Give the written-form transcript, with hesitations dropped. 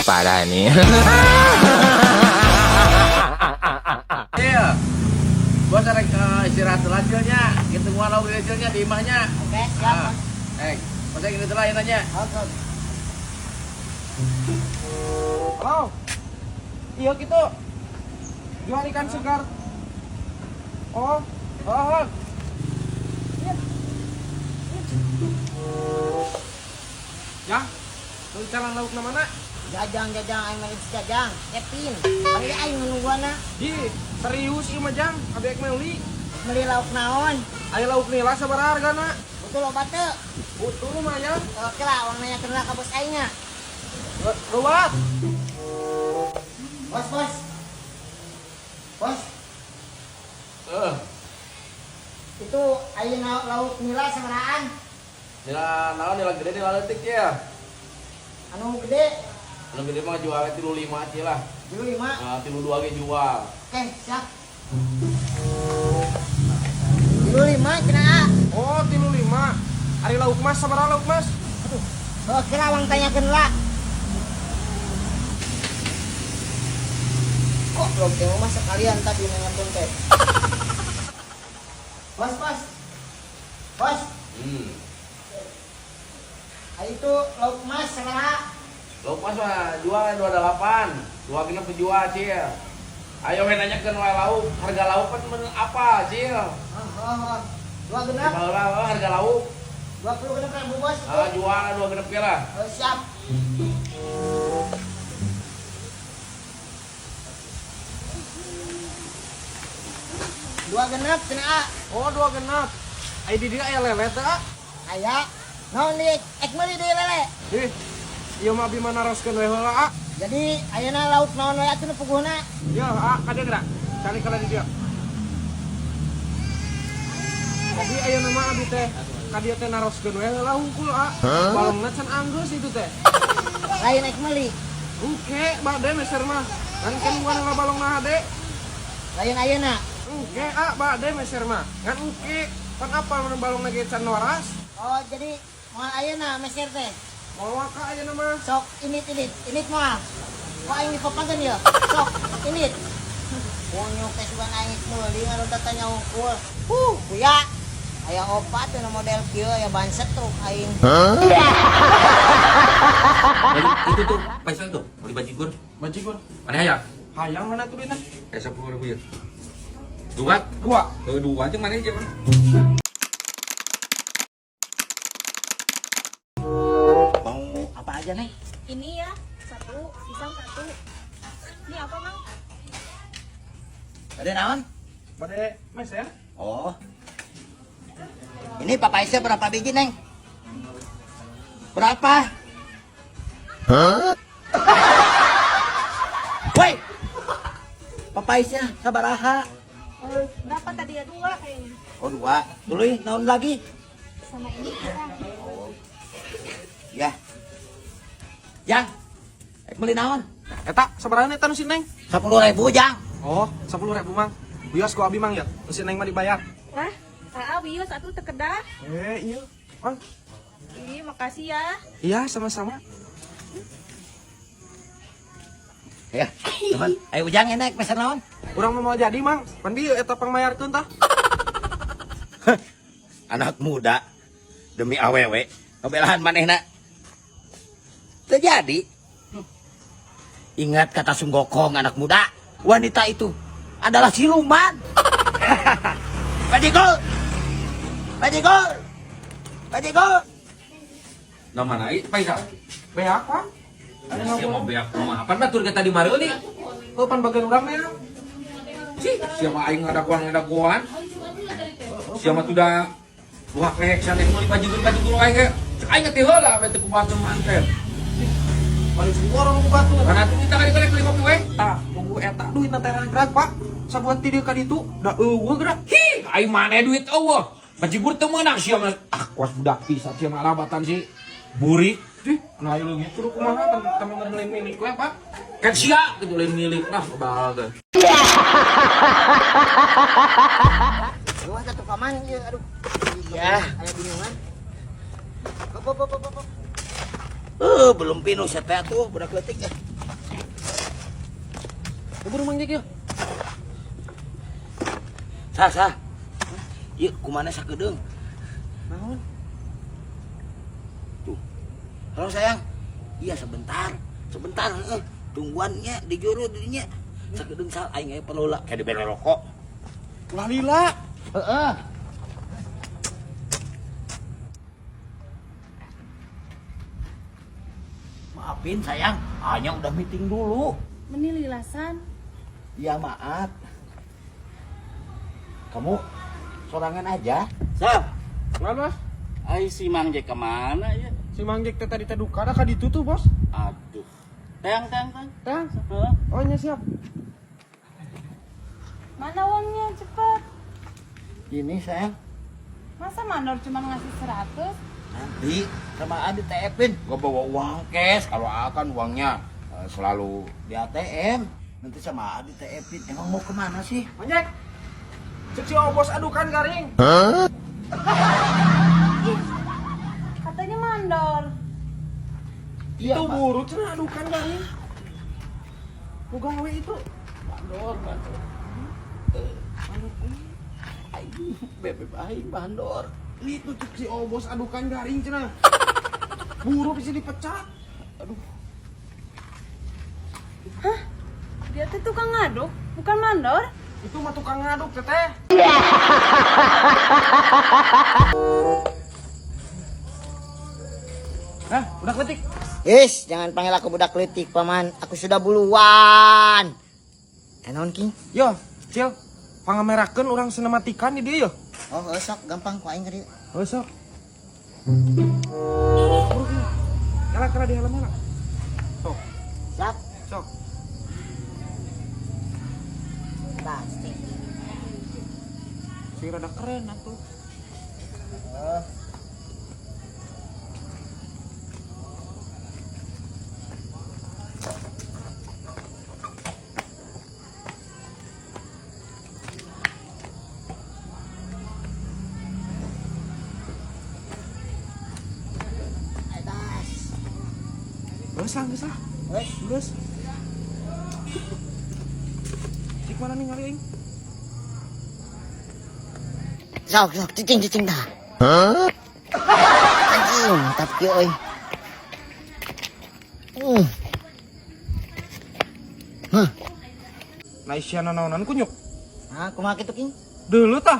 Parah nih. Iya. Bos arek istirahat heula nya, gitu gua lauk nya di imahnya. Oke, siap. Bos gitu lah nanya. Oke. Halo. Iya gitu. Jual ikan segar. Oh, oh. Ya, lu jalan lauk na mana? Jajang, jajang, aing meuli jajang. Kevin, bari aing nungguana. Di, serius ieu mah jang, abi ek meuli. Meuli lauk naon? Aya lauk nila sabaraha hargana? Butuh loba teu? Butuh lumayan. Oke lah, uang nanyakeun lah ka bos aingnya. Lewat. Bos, bos. Bos. Itu ayeuna lauk nila sabarahaan? Nila naon, nila gede nila leutik ya? Anu gede. Anu gede mah jualnya 35 aja lah. 35? Nah, 32 ge jual. Oke, siap. 35 cenah. Oh, 35. Ari lauk mas sabaraha lauk mas? Aduh, oke lah, uang tanyakeun lah. Kok belum teh mah sekalian tadi nanyakeun teh. Bos, bos. Bos. Itu lauk mas sabaraha? Lauk mas mah jual 28. Dua genep jual, Cil. Ayo we nanyakeun wae lauk, harga lauk kan apa, Cil? Oh. Dua genep? Baheula harga lauk. 20 genep ribu, bos. Ah, jual 2 genep ge lah. Oh, siap. Dua genep cenah. Oh, 2 genep. Aya di dieu aya lele teh, ah? Aya. Naon deui? Ek meuli deui lele. Ih, ieu mah abi mah naroskeun we heula, ah. Jadi ayeuna lauk naon we atuh nu puguhna? Ya, ah, ka dieu geura. Cari ka di dieu. Jadi ayeuna mah abi teh ka dieu teh naroskeun we heula hungkul, ah. Balongna can anggeus itu teh. Lain ek meuli. Engke bade meser mah. Ngan kan bukan heula balongna hade. Lain ayeuna. Engke, ah, bade meser mah. Ngan engke pan apal mun balongna ge can waras. Oh, jadi moal ayeuna meser teh. Moal ka ayeuna mah. Sok init init, init moal. Kok aing dipapageun ieu? Sok init. Kunyuk teh sugan aing meuli ngaron tanya hungkul. Kuya. Aya opat nu model kieu aya ban setruk aing. Jadi itu tuh Faisal tuh beli bajigur. Bajigur. Mana hayang? Hayang mana tuh duitna? 10.000 ya. Dua? Dua. Oh, dua aja mana aja, Bang. Mau apa aja, Neng? Ini ya, satu, pisang satu. Ini apa, Mang? Bade naon? Bade meser. Oh. Ini papaisnya berapa biji, Neng? Berapa? Hah? Woi. Papaisnya sabaraha? Berapa tadi ya? 2 kayaknya. Oh, 2. Tuluy, naon lagi? Sama ini pisang. Oh. Ya. Jang. Ek meuli naon? Eta sabaraha eta nu si Neng? 10.000, Jang. Oh, 10.000, Mang. Wios ku abi, Mang ya. Nu si Neng mah dibayar. Wah, aa wios atuh teu kedah. Iya, Mang. Ih, makasih ya. Iya, sama-sama. Ya, teman. Ayo Ujang enak pesan naon? Urang mah moal jadi, Mang. Pan dieu eta pangmayarkeun tah. Anak muda demi awewe ngabelahan manehna. Terjadi. Ingat kata Sunggokong anak muda, wanita itu adalah siluman. Bajigur. Bajigur. Bajigur. Nah, mana ieu Faisal? Beak, Pak. Ada siapa beak mah? Apa batur kita di mareuli? Oh, pan bagian urang mah. Sih, siapa aing ngadaguan-ngadaguan? Siapa tuh dah wah kayak sana meuli bajigur-bajigur aing ge. Cek aing teh heula we teu kumaha manten. Paling suara ku batur. Karena tuh kita kali-kali beli kopi we. Tah, tunggu eta duitna teh gerak, Pak. Sabuan ti dieu ka ditu, da eueuh gerak. Hi, aing maneh duit eueuh. Bajigur teu meunang sia mah. Ah, kuas budak pisan sia mah alabatan si burik. Ih, nah ieu leungit kudu kumaha temen lain milik we, Pak. Kan sia gitu lain milik nah bal teh. Gua satu paman ieu, aduh. Iya. Aya bingungan. Hop, hop, hop, hop, hop. Belum pinus ya teh tuh budak leutik ya. Buru Mang Jack yeuh. Sah, sah. Ieu kumana sakedeung? Naon? Tuh. Halo sayang. Iya sebentar. Sebentar heeh. Tungguannya di juru dinya. Sakedeung sal aing aya perlu lah kayak dibere rokok. Ulah lila. Heeh. Maafin sayang, hanya udah meeting dulu. Meni lilasan. Iya maaf. Kamu sorangan aja. Sal, Kenapa, Bos? ai si Mang Jack kemana ya? Si Mang Jack teh tadi teh duka da ka ditu tuh, Bos. Aduh. Teang, teang, teang. Teh. Heeh. Oh, nya siap. Mana uangnya cepet? Ini sayang. Masa mandor cuma ngasih 100? Nanti sama Adi TF-in. Gua bawa uang cash, kalau akan uangnya selalu Di ATM. Nanti sama Adi TF-in. Emang mau kemana sih? Mang Jack. Cek si Obos adukan garing. Ih, katanya mandor. Iya, Itu Pak. buru cenah adukan garing. Nu gawe itu. Mandor, mandor. Aing bebek aing mandor. Itu cek si Obos adukan garing cenah. Buru bisa dipecat. Aduh. Dia tuh tukang ngaduk, bukan mandor. Itu mah tukang ngaduk teteh. Hah, udah kletik. Yes, jangan panggil aku budak letik, paman. Aku sudah buluan. Naon King? Yo, Cil. Pangamerakeun urang sinematikan di dieu yo. Oh, heuh, sok gampang ku aing ka dieu. Heuh sok. Buru King. Kala kala di helm heula. Sok, Siap. sok. Plastik. Sing rada keren atuh. Oh. Atas. Geus lah, geus lah. Wes, Geus. Cik mana nih ngali aing? Sok, sok, cicing, cicing dah. Hah? Anjing, mantap kieu euy. Hah, Nah, isian naonan kunyuk. ah, kumaha kitu King? Dulu tah.